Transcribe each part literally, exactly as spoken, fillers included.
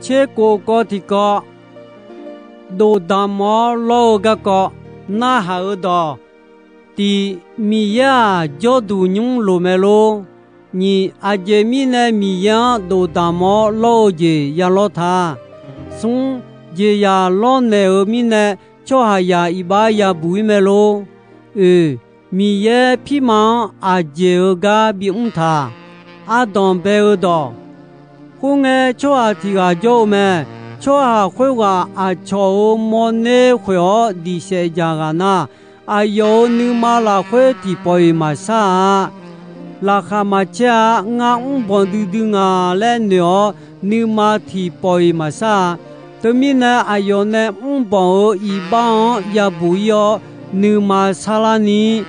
Tserkov kawv tiqkawv, dofdamq-awr lawr-eu garkawv narhaq-eu dawq. Tiq, Miqyaer-aq jawrduq nymr loq mae lor. Nyiq, aqjeq mirnae Miqyaer-anr dofdamq-awr lawr-eu jeq ya lawr ta. Smr, jeqzaq lawrnaeq-euq mirnae tsawrhaqzaq iqbax yabuq-ir mae lor. Oeq, Miqyaer pirma-anr aqjeq-eu gar bimr taq. Ardanq bae-eu dawq. Khoerngae, tsawrhaq tiq ghaq jawr-eu mae. Tsawrhaq khoerghaq aqcawq-euq mawrner khoeq-awr diqsaef dzaq ghaq nar, aqyawf-euq nuima lafkhoer tiqpawf-iq maqshar-a. Laqkhaq maqcaer-a. Ngar mrbanq duidui nga laer noeq-awr, nuima tiqpawf-iq maqshar-a. Teumirnae, aqyawf nae mrbanq-euq iqbax-anr yabuq-ir-awr, nuima sarlarni,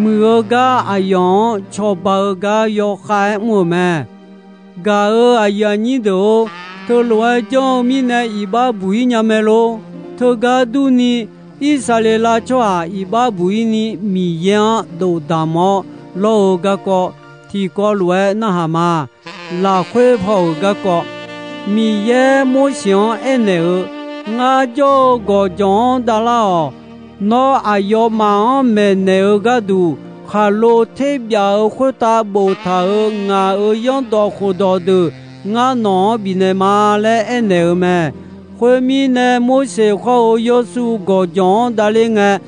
muiq-eu gar aqyawf-anr cawba-eu gar yawkhav-aer mr-euq mae. Gaq-euq aqyuif aqnyir deuq-or, teulof-aer janr-eu mirnae iqbax buq-ir nya mae lor. Teugar durni, Irsaqleqlav tsawrhaq iqbax buq-ir ni Miqyaer-anr dofdamq-awr lawr-eu garkawv tiqkawv lof-aer narhaq ma. Lafkhoer haw-euq garkawv, Miqyaer Morseq-anr aernaeq-eu, Ngar jawr-eu gawqjawq-anr davlar-awq. Nawr aqyawfmaf-anr maeqnaeq-eu gharduq, khaqlo terbyaf-euq khoertav boftaq-euq ngaq-euq zanrdawq khofdawq deuq ngar nawq-anr bifnaeq ma laer aernaeq-eu mae. Khoermirnae, Morseq khawr-eu Yawrsuv gawqjawq-anr davler ngae,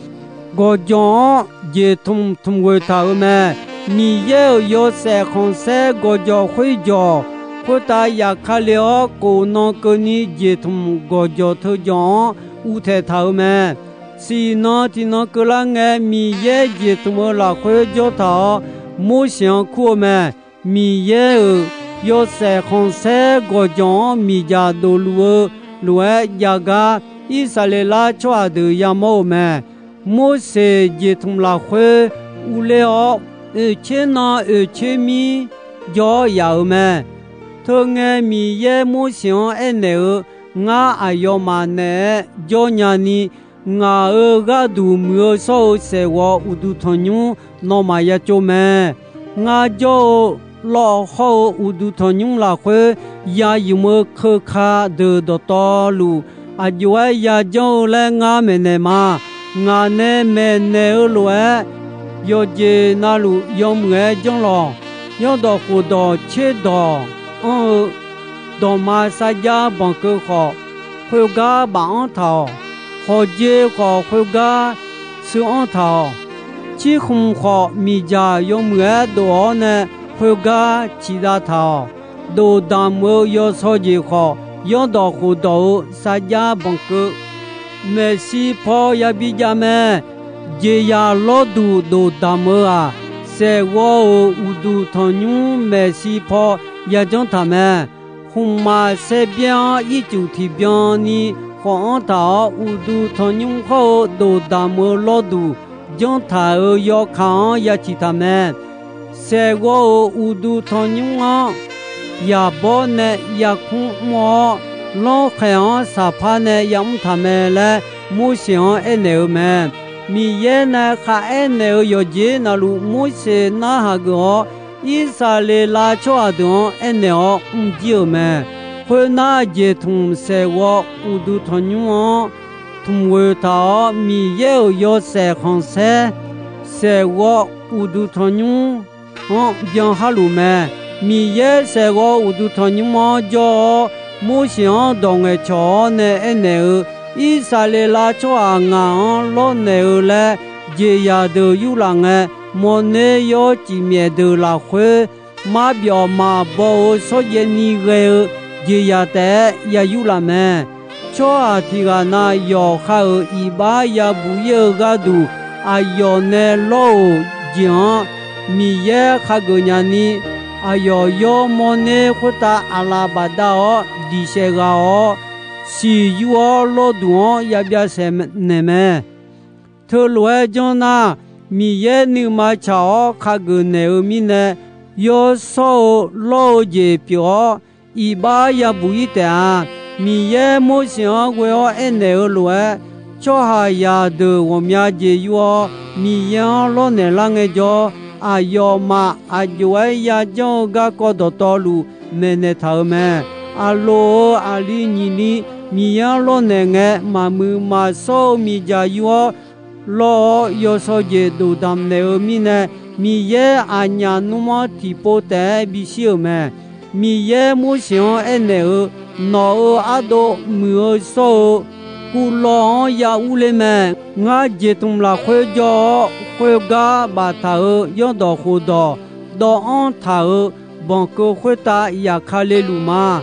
gawqjawq-anr jeqtmq tmq ghoeq taq-euq mae. Miqyaer-euq yawshaef khanqsaer gawqjawq khoerjawq khoertav yaf ka le-awr, khof nan keuvni jeqtmq gawqjawq teujawq-anr uvtaeq taq-euq mae. Siqnan tiqnan keuvlar ngae, Miqyaer jeqtmq-eu lafkhoer jawr taq-awr, Morseq-anr kur-eu mae. Miqyaer-euq yawshaef khanqsaer gawqjawq-anr miqdzaq dofluf-eu lof-aer jav gar, Irsaqleqlav tsawrhaq deuq yamawr-euq mae. Morseq jeqtmq lafkhoer uvler-awr, oeqtser nan oeqtser mir jawr-awr yaf-euq mae. Teungae Miqyaer Morseq-anr aernaeq-eu, Ngar aqyawfmaf naeq-aer jawr nyani, ngaq-euq gharduq muiq-eu shawr-eu saeqghawv uqduq tanqnymr nawmaf ya tsov mae. Ngar jawr-eu lawv hawr-eu uqduq tanqnymr lafkhoer ya ymq-eu keuka deuq dawqtawvluf, aq jov-aer ya janr-eu laer ngar maeqnaeq ma. Ngaq nae maeqnaeq-eu lof-aer, yawqjeq navluf yawmuiq-aer janr lawq. Zanrdawq khofdawq tserdawq anr-eu, dawqma sarjax banqkeuv khawf, khoergar baf-anr taq-awq. Hawqjeq khawf, khoergar sheu-anr taq-awq. Cirkhmq khawf, miqdzaq yawmuiq-aer dof-awr nae, khoergar ciqdav taq-awq. Dofdamq-eu yawshawr jeq khawf, zanrdawq khofdawq-euq sarjax banqkeuv maeqshi paw yabi jav mae. Jeqzaq lawrduq dofdamq-eu-aq, saeqghawv-euq uqduq tanqnymr maeqshi paw yajanr taq mae. Khmqmaq saerbyaer-anr ircuf tiqbyan ni khawf-anr taq-awr, uqduq tanqnymr hawr-eu dofdamq-eu lawrduq janr taq-euq yawkaq-anr ya ciq taq mae. Saeqghawv-euq uqduq tanqnymr-anr yaqbawr nae yarkmr mr-awr, lanrkhaeq-anr saqpar nae yamr taq mae laer, Morseq-anr aernaeq-eu mae. Miqyaer nae kharaer naeq-euq yawqjeq navluf Morseq narhaq geuf-awr, Irsaqleqlav tsawrhaq deuq-anr aernaeq-awr mrjir-euq mae. Khoernar, jeqtmq saeqghawv uqduq tanqnymr-anr tmq ghoeq taq-awr, Miqyaer-euq yawshaef khanqsaer saeqghawv uqduq tanqnymr-anr byan harluf mae. Miqyaer saeqghawv uqduq tanqnymr-anr jawr-awr, Morseq-anr dawq ngaeqcawq-awr nae aernaeq-eu, Irsaqleqlav tsawrhaq ngaq-anr lawrnaeq-eu laer jeqzaq deuq yurlaf ngae, mawrner yawr cifmyaef deuq lafkhoer, marbyawf maqbaw-eu shawrjaev ni ghae-eu jeqzaq taef-aer ya yurlaf mae. Tsawrhaq tiq ghaq na yawqha-euq iqbax yabuq-ir-eu gharduq aqyawf nae lawr-euq jeq-anr Miqyaer khageuf nyani, aqyawf yawr mawrner khoertav aqlaf bafdav-awr diqsaef ghaq-awr, siq yur-awr lawrduq-anr ya byav saef naeq mae. Teulof-aer janr nar, Miqyaer nuima tsaq-awr khageuf naeq-eu mirnae, yawshawr-eu lawr-eu jeq pyeuf-awr, iqbax yabuq-ir taef-a. Miqyaer Morseq-anr ghoe-awr aernaeq-eu lof-aer, tsawrhaqzaq deuq ghawqmya jeq yur-awr Miqyaer-anr lawrnaeq lar ngaejawr, aqyawfmaf aq jov-aer yajanr-eu garkawv dawqtawvluf maeqnaeq taq-euq mae. Aqloq-euq aqli nyiq li Miqyaer-anr lawrnaeq ngae, maqmuiq maqshawr-eu miqdzaq yur-awr lawr-awr, yawshawr jeq dofdamq naeq-eu mirnae, Miqyaer aqnyaf nmr-anr tiqpov taef-aer bishir-euq mae. Miqyaer Morseq-anr aernaeq-eu, Nawq-euq ardov muiq-eu shawr-eu kuvlawv-anr ya urler mae. Ngar jeqtmq lafkhoer jawr-awr, khoergar baftaq-euq yawrdawq khofdawq dawvanr taq-euq banqkeuv khoertav yaqkale luf ma.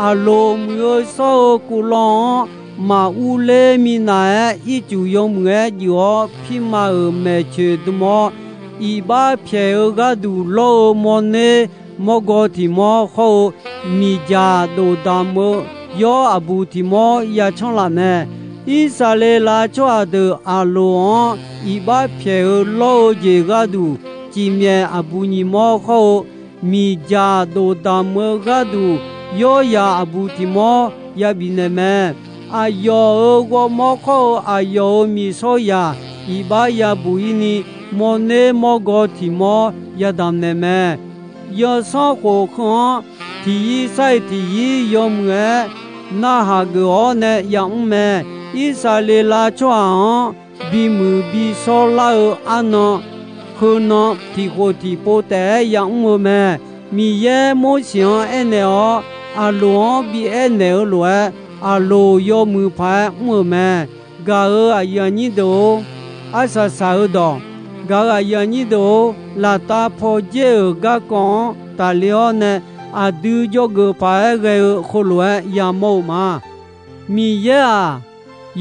Aqloq muiq-eu shawr-eu kuvlawv-anr maq urler minav-aer, ircuf yawmuiq-aer juif-awr, pirma-euq maeqtsoeq dm-awr, iqbax pyaeq-eu gharduq lawr-eu mawrner mawrgaw tiq mawr khawr-eu, miqdzaq dofdamq-eu yawr aqbuq tiq mawr ya canr laf mae. Irsaqleqlav tsawrhaq deuq Aqloq-anr iqbax pyaeq-eu lawr-eu jeq gharduq, cifmyaef aqbuq nyiq mawr khawr-eu, miqdzaq dofdamq-eu gharduq yawryaq aqbuq tiq mawr ya bifnaeq mae. Aqyawf-euq ghawrmawr khawr-eu aqyawf-euq miqshawr yaq iqbax ya buq-ir ni, mawrner mawrgaw tiq mawr ya damq naeq mae. Yawsanr khof heu-anr tiq yir sar-iq tiq yir yawmuiq-aer narhaq geuf-awr nae yamr mae. Irsaqleqlav tsawrhaq-anr bimuiq bishawr lar-eu arnan, heunan tiq khof tiqpov taef-aer yamr-eu mae. Miqyaer Morseq-anr aernaeq-awr, Aqloq-anr bi aernaeq-eu lof-aer, Aqloq yawmuiq paq-aer mr-euq mae. Gaq-euq aqyuif aqnyir deuq-or, arsaq saq-eu dawq. Gaq-euq aqyuif aqnyir deuq-or, laftav pawdzaer-euq garkawv-anr tafle-awr nae, aqdui jawrgeuf paq-aer ghae-eu khoerlof-aer yamawr-eu ma. Miqyaer-aq,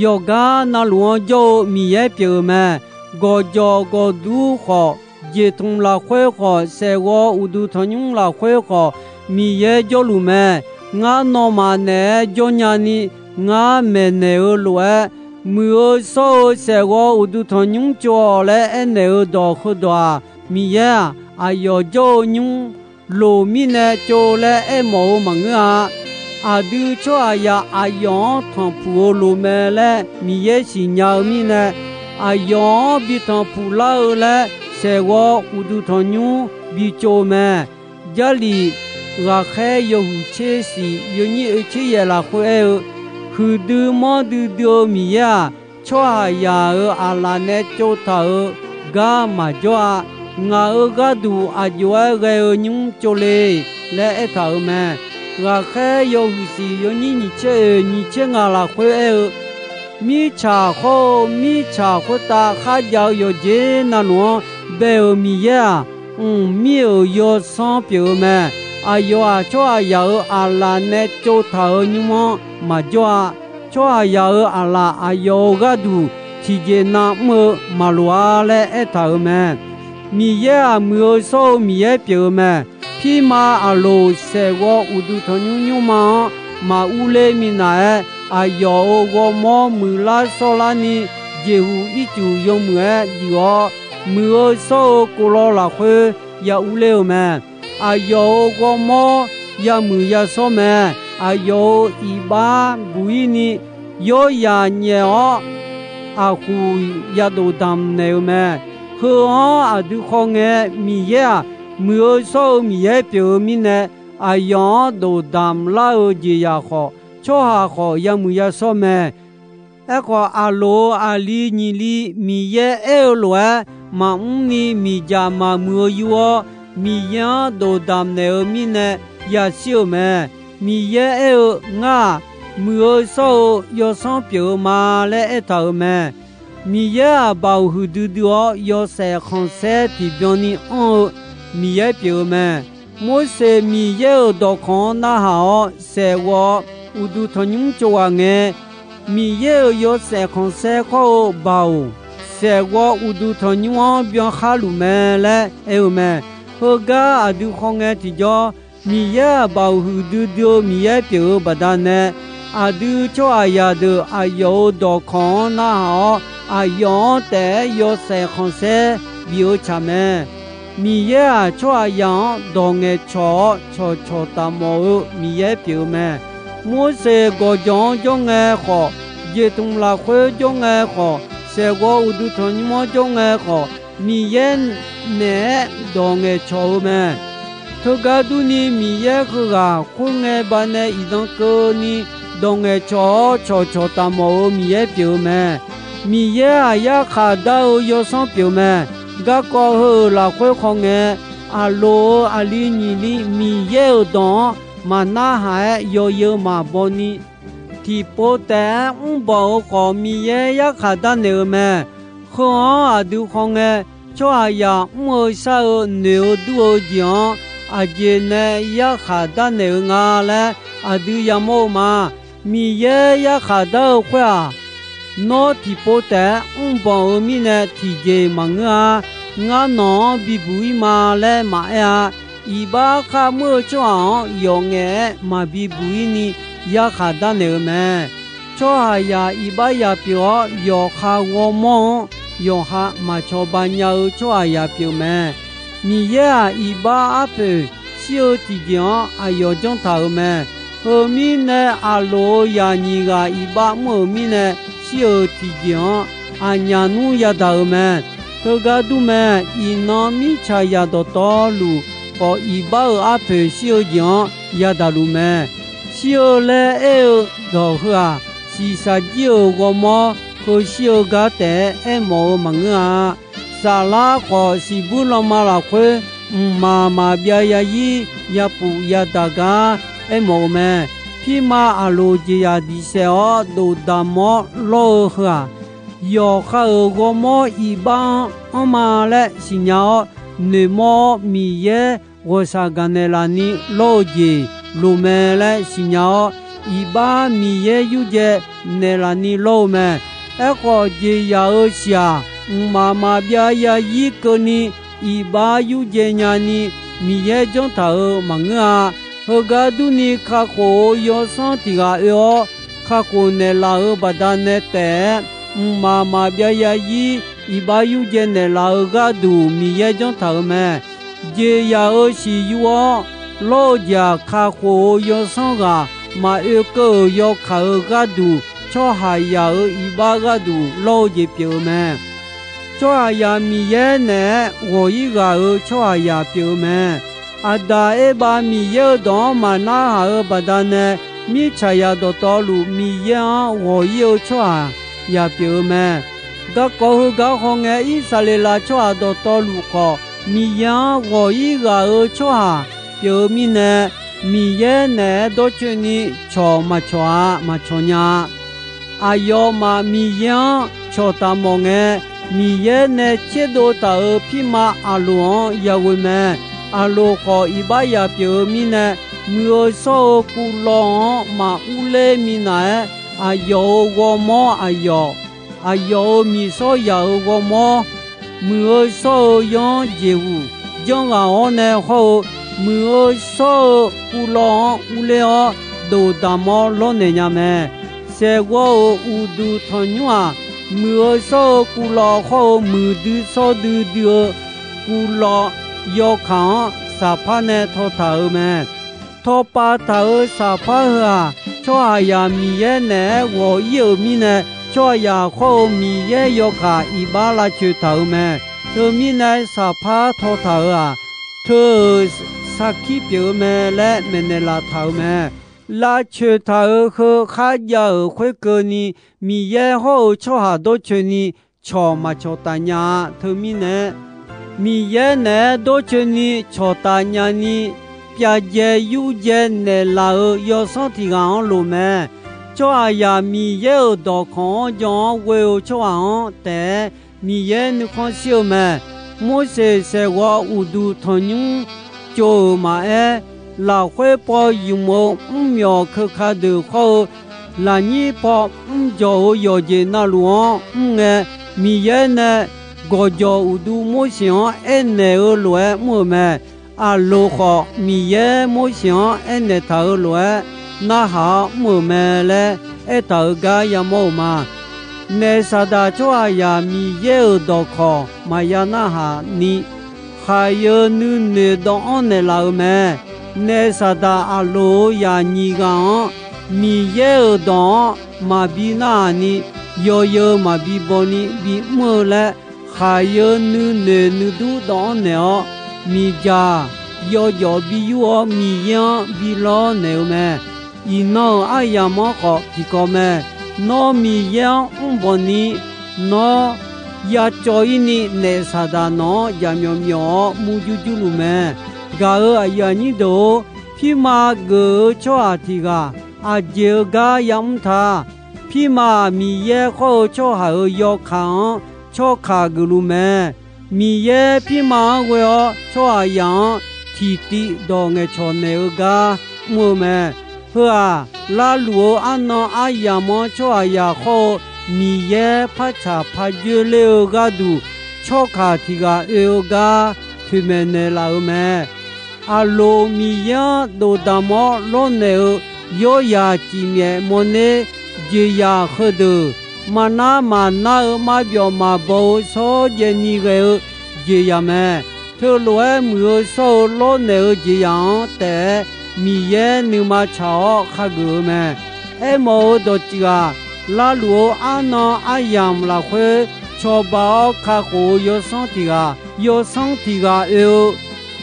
yawqgar navluf-anr jawr-eu Miqyaer pyeuf-eu mae. Gawqjawq gawqdur khawf, jeqtmq lafkhoer khawf, saeqghawv uqduq tanqnymr lafkhoer khawf, Miqyaer jawrluf mae. Ngar nawmaf naeq-aer jawrnya ni, ngar maeqnaeq-eu lof-aer, muiq-eu shawr-eu saeqghawv uqduq tanqnymr tsov-awq laer aernaeq-eu dawq heudawq-aq, Miqyaer-aq, aqyawf jawr-eu nymr loq mirnae tsov laer aermawf-eu maqngeur-a. Aqdui tsawrhaqzaq aqyawf-anr tanqpuq-eu loq mae laer Miqyaer siqnya-eu mirnae, aqyawf-anr bi tanqpuq lar-eu laer saeqghawv uqduq tanqnymr bi tsov mae. Jarlif ghaqkhaer yawhuiq tser siq yawnyir oe tser yaef lafkhoer aer-eu, Huiqdui manrdui dui-eu Miqyaer-aq, tsawrhaqzaq-euq aqlaf nae tsovtaq-euq gar maqjawr-a. Ngaq-euq gharduq aq jov-aer ghae-eu nymr tsov le laer aertaq-euq mae. Ghaqkhaer yawhuiq siq yawnyir nyiq tser oe nyiq tser ngaq lafkhoer aer-eu, Mirtsaq hawr-eu mirtsaq khoertav kharjav-eu yawqjeq navluf-anr bae-euq Miqyaer-aq, mqmir-euq yawsanr pyeuf-eu mae. Aqyawf-aq, tsawrhaqzaq-euq aqlaf nae tsovtaq-euq nymr-anr maqjawr-a. Tsawrhaqzaq-euq aqlaf aqyawf-euq gharduq tiqjeq navmr-eu maqloq-a laer aertaq-euq mae. Miqyaer-aq, muiq-eu shawr-eu Miqyaer pyeuf-eu mae. Pirma Aqloq saeqghawv uqduq tanqnymr nymrma-anr maqur ler minav-aer, aqyawf-euq ghawrmawr muiqlar shawrlar ni, jeqhuq ircuf yawmuiq-aer juif-awr, muiq-eu shawr-eu kov law lafkhoer ya urler-eu mae. Aqyawf-euq ghawrmawr yamuiq yashawr mae. Aqyawf-euq iqbax buq-ir ni, yawryaq nyaef-awr aqhuq ya dofdamq naeq-eu mae. Heu-anr aqdui khawf ngae, Miqyaer-aq, muiq-eu shawr-eu Miqyaer pyeuf-eu mirnae, aqyawf-anr dofdamq lar-eu jeqzaq khawf, tsawrhaq khawf yamuiq yashawr mae. Aerkhawf, Aqloq-euq aqli nyiq li Miqyaer aer-eu lof-aer maqmr ni miqdzaq maqmuiq-eu yur-awr, Miqyaer-anr dofdamq naeq-eu mirnae yashir-euq mae. Miqyaer aer-eu, Ngar-aq, muiq-eu shawr-eu yawsanr pyeuf-eu ma laer aertaq-euq mae. Miqyaer-aq, baoq huiqdui dui-awr yawshaef khanqsaer tiqbyan ni anr-eu Miqyaer pyeuf-eu mae. Morseq Miqyaer-euq dawqkawq-anr narhaq-awr saeqghawv uqduq tanqnymr tsov ghaq ngae, Miqyaer-euq yawshaef khanqsaer khawr-eu baoq, saeqghawv uqduq tanqnymr-anr byan khar luf mae laer aer-eu mae. Heugar aqdui khawf ngae tiqjawr, Miqyaer-aq, baoq huiqdui dui-eu Miqyaer pyeuf-eu baqdanae, aqdui tsawrhaqzaq deuq aqyawf-euq dawqkawq-anr narhaq-awr, aqyawf-anr taef-aer yawshaef khanqsaer bif-eu tsaq mae. Miqyaer-aq, tsawrhaqzaq-anr dawq ngaeqcawq-awr cawqcawq taf mawf-eu Miqyaer pyeuf-eu mae. Morseq gawqjawq-anr jawr ngae khawf, jeqtmq lafkhoer jawr ngae khawf, saeqghawv uqduq tanqnymr-anr jawr ngae khawf, Miqyaer naeq-aer dawq ngaeqcawq-eu mae. Teugar durni, Miqyaer heughaq khoerngae baqdanae iqnan keuvni dawq ngaeqcawq-awr cawqcawq taf mawf-eu Miqyaer pyeuf-eu mae. Miqyaer-aq, yarkhaq dar-eu yawsanr pyeuf mae. Garkawv heu-euq lafkhoer khawf ngae, Aqloq-euq aqli nyiq li Miqyaer-euq dawq-anr maqnarhaq-aer yawzeu maqbaw ni, tiqpov taef-aer mrbanq-eu khawf, Miqyaer yarkhaq darnaeq-eu mae. Heu-anr aqdui khawf ngae, tsawrhaqzaq mr-eu shar-eu noeq-eu dur-eu jeq-anr aqjeq nae yarkhaq darnaeq-eu nga laer aqdui yamawr-eu ma. Miqyaer yarkhaq dar-eu khoer-aq, nawr tiqpov taef-aer mrbanq-eu mirnae tiqjeq maqngeur-a. Ngar nawq-anr bibuq-ir ma laer maqaer-a. Iqbax khar mr-eu tsawrhaq-anr yawf ngaef-aer maqbi buq-ir ni yarkhaq darnaeq-eu mae. Tsawrhaqzaq iqbax zaq pyeuf-awr, yawqha ghawrmawr-anr yawqha maqcawba nya-eu tsawrhaqzaq pyeuf mae. Miqyaer-aq, iqbax arpoeq shir-eu tiqjeq-anr aqyawf janr taq-euq mae. Heu mirnae, Aqloq-euq zaq nyiq ghaq iqbax mr-euq mirnae shir-euq tiqjeq-anr aqnyaf nmr yadaq-euq mae. Teugar dur mae. Iqnan mirtsaqzaq dawqtawvluf khawf, iqbax-euq arpoeq shir-eu jeq-anr yadaq luf mae. Shir-eu laer aer-eu dawq heu-aq, shiqshaq jir-euq ghawrmawr heushir-eu gar taef-aer aermawf-eu maqngeur-a. Saflar khawf, siqbuir lanma lafkhoer mqmaq maqbyav yazir yapuf yadaq gar aermawf-eu mae. Pirma Aqloq jeqzaq diq saef-awr dof daq mawr lawr-eu heu-aq, yawqha-euq ghawrmawr iqbax-anr anrma laer siqnya-awr, noeqmawr-awr Miqyaer ghawqshaq gaqnaeq laf ni lawr-eu jeq loq mae laer siqnya-awr, iqbax Miqyaer yurdzae naeqlaf ni lawr-eu mae. Aerkhawf, jeqzaq-euq shiq-aq, mqmaq maqbyav yazir keuvni iqbax yurdzae nyani Miqyaer janr taq-euq maqngeur-a. Heugar durni, kakhof-eu yawsanr tiq ghaq oe-awr, kakhof naeqlaf-euq baqdanae taef-aer, mqmaq maqbyav yazir iqbax yurdzae naeqlaf-eu gharduq Miqyaer janr taq-euq mae. Jeqzaq-euq shiq yur-awr lawr-eu jeq-aq, kakhof-eu yawsanr ghaq maqoe keuv-euq yawkaq-euq gharduq, tsawrhaqzaq-euq iqbax gharduq lawr-eu jeq pyeuf-eu mae. Tsawrhaqzaq Miqyaer naeq-aer ghawq-ir ghaq-euq tsawrhaqzaq pyeuf-eu mae. Aqdaq Erbav Miqyaer-euq dawq-anr maqnarhaq-euq baqdanae, mirtsaqzaq dawqtawvluf Miqyaer-anr ghawq-ir-eu tsawrhaqzaq pyeuf-eu mae. Garkawv heugar khawf ngae, Irsaqleqlav tsawrhaq dawqtawvluf khawf, Miqyaer-anr ghawq-ir ghaq-euq tsawrhaq pyeuf-eu mirnae, Miqyaer naeq-aer dawrcoeni cawq maqcawq-a, maqcawq nya-a. Aqyawfmaf Miqyaer-anr cawq taq mawf ngae, Miqyaer nae tserdov taq-euq pirma Aqloq-anr yaghoe mae. Aqloq khawf, iqbaxzaq pyeuf-eu mirnae, muiq-eu shawr-eu kuvlawv-anr maqurler minav-aer, aqyawf-euq ghawrmawr aqyawf, aqyawf-euq miqshawr yaq-euq ghawrmawr, muiq-eu shawr-eu yanr jeqhuq janrghaq-awr nae hawr-eu, muiq-eu shawr-eu kuvlawv-anr urler-awr, dof daq mawr lawrnaeq nya mae. Saeqghawv-euq uqduq tanqnymr-aq, muiq-eu shawr-eu kuvlawv hawr-eu muiqdui shawrdui dui-eu kuvlawv yawkaq-anr saqpar nae tawtaq-euq mae. Tawpav taq-euq saqpar heu-aq, tsawrhaqzaq Miqyaer naeq-aer ghawq-ir-euq mirnae, tsawrhaqzaq hawr-eu Miqyaer yawkaq iqbax lavcoeq taq-euq mae. Teumirnae, saqpar tawtaq-euq-aq, teu-euq sarkir pyeuf-eu mae laer maeqnaeq laf taq-euq mae. Lavcoeq taq-euq heu kharjav-euq khoerkeuvni, Miqyaer hawr-eu tsawrhaq dawrcoeni cawq maqcawq taf nya-a. Teumirnae, Miqyaer naeq-aer dawrcoeni cawq taf nyani, pyavdzae yurdzae naeqlaf-euq yawsanr tiq ghaq-anr loq mae. Tsawrhaqzaq Miqyaer-euq dawqkawq-anr jan-awr ghoe-eu tsawrhaq-anr taef-aer, Miqyaer nuikhanr shir-eu mae. Morseq saeqghawv uqduq tanqnymr tsov-euq maqaer, lafkhoer paw ymq-eu mrmyawq keuka deuq khawr-eu, lafnyir paw mrjawq-euq yawqjeq navluf-anr mr ngae, Miqyaer nae gawqjawq uqduq Morseq-anr aernaeq-eu lof-aer mr-euq mae. Aqloq khawf, Miqyaer Morseq-anr aernaeq taq-euq lof-aer narhaq-awr mr-euq mae laer aertaq-euq gar yamawr-euq ma. Naef Saqdaq tsawrhaqzaq Miqyaer-euq dawqkawq maqya narhaq ni, khaqyeu nuinoeq dawvanr naeqlaf-euq mae. Naef Saqdaq Aqloq-euq zaq nyiq ghaq-anr Miqyaer-euq dawq-anr maqbi narhaq ni, yawzeu maqbi baw ni bimr-eu laer, khaqyeu nuinoeq nuidur dawvanr naeq-awr, miqdzaq yawjawf bi yur-awr, Miqyaer-anr bi lawrnaeq-eu mae. Iqnan-euq aryamq-anr khawf tiqkawv mae. Nawr Miqyaer-anr mrbanq ni, nawr ya cawv-ir ni naef Saqdaq nawq-anr jaqmyawf myawf-awr murjur jurluf mae. Gaq-euq aqyuif aqnyir deuq-or, pirma geuf-eu tsawrhaq tiq ghaq aqjeq-eu gar yamr ta. Pirma-aq, Miqyaer khawr-eu tsawrhaq-euq yawkaq-anr tsawrkaq geufluf mae. Miqyaer pirma-anr ghoe-awr, tsawrhaqzaq-anr tiqtiv dawq ngaeqcawq naeq-eu gar mr-eu mae. Heu-aq, larluf-eu arnan aryamq-anr tsawrhaqzaq khawr-eu Miqyaer parcaq parjoer ler-eu gharduq, tsawrkaq tiq ghaq oe-eu gar toeqmaeq naeqlaf-euq mae. Aqloq Miqyaer-anr dovdamq-awr lawrnaeq-eu yawryaq cifmyaef mawrner jeqzaq heudeuq, maqnar maqnar-eu marbyawf maqbaw-eu shawrjaev ni ghae-eu jeqzaq mae. Teulof-aer muiq-eu shawr-eu lawrnaeq-eu jeqzaq-anr taef-aer Miqyaer nuima tsaq-awr khageuf-eu mae. Aermawf-eu dawqtsuif-aq, larluf-eu arnan aryamq lafkhoer cawba-awr kakhof-eu yawsanr tiq ghaq, yawsanr tiq ghaq oe-eu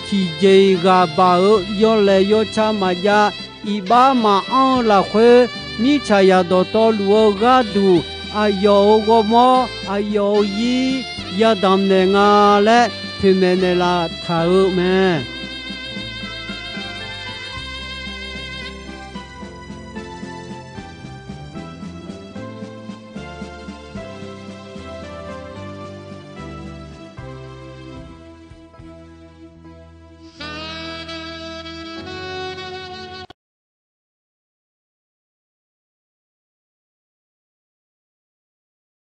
tiqjeq-iq ghaq baq-eu yawlaeq yawca maqjav, iqbax maqanr-eu lafkhoer, mirtsaqzaq dawqtawvluf-eu gharduq aqyawf-euq ghawrmawr, aqyawf-euq zir yadamq naeq nga laer toeqmaeq naeqlaf taq-eu mae.